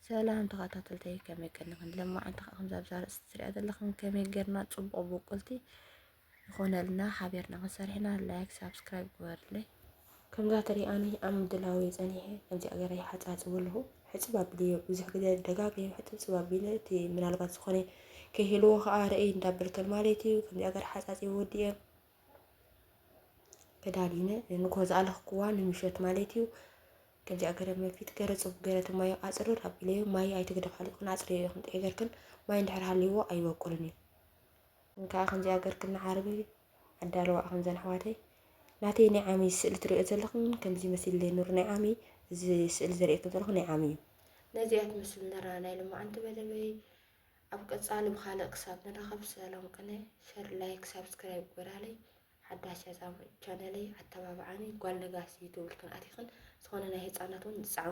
ሰላም ተኸታተልተይ፣ ከመይ ቀኒኽን? ለማዓንቲ ከዓ ከምዛ ኣብዛ ርእሲ ትሪኣ ዘለኽን ከመይ ጌርና ጽቡቕ ብቁልቲ ይኾነልና ሓቢርና ክንሰርሕ ኢና። ላይክ ሳብስክራይብ ግበርለይ። ከምዛ ትሪኣኒ ኣብ ምድላው እየ ጸኒሐ። ከምዚኣ ገይረ ይሓጻጽብ ኣለኹ። ሕጽብ ኣቢለዮ፣ ብዙሕ ግዜ ደጋጊመ ሕጽብጽብ ኣቢለ፣ እቲ ምናልባት ዝኾነ ከይህልዎ ከዓ ርእይ እንዳበልክን ማለት እዩ። ከምዚኣ ገይረ ሓጻጺበ ወዲኤ። ከዳሊነ ንግሆ ዝኣለኽኩዋ ንምሸት ማለት እዩ። ከምዚኣ ገረ መፊት ገረ ጽቡቅ ገረ እቲ ማዮ ኣጽርር ኣቢለዮ። ማይ ኣይትግደፋሉ ኢኽን፣ ኣጽርዮ ኢኽን ጥዒ ገርክን። ማይ እንድሕር ሃልይዎ ኣይበቁልን እዩ። እንከዓ ከምዚኣ ገርክን ንዓርቢ ኣዳለዋ ከምዘን ኣሕዋተይ። ናተይ ናይ ዓሚ ስእሊ ትሪኦ ዘለኽን ከምዚ መሲለይ ኑር ናይ ዓሚ፣ እዚ ስእሊ ዘርእየክን ዘለኹ ናይ ዓሚ እዩ። ነዚኣ ትመስል ነራ ናይ ልማዓንቲ መደበይ። ኣብ ቀጻሊ ብኻልእ ክሳብ ንራኸብ ሰላም ቅነ። ሸር፣ ላይክ፣ ሳብስክራይብ ግበራለይ። ሓዳሽ እያ እዛ ቻነለይ፣ ኣተባብዓኒ። ጓል ነጋሲ ትብል ክን ኣቲኽን ዝኾነ ናይ ህጻናት እውን ዝጻዕም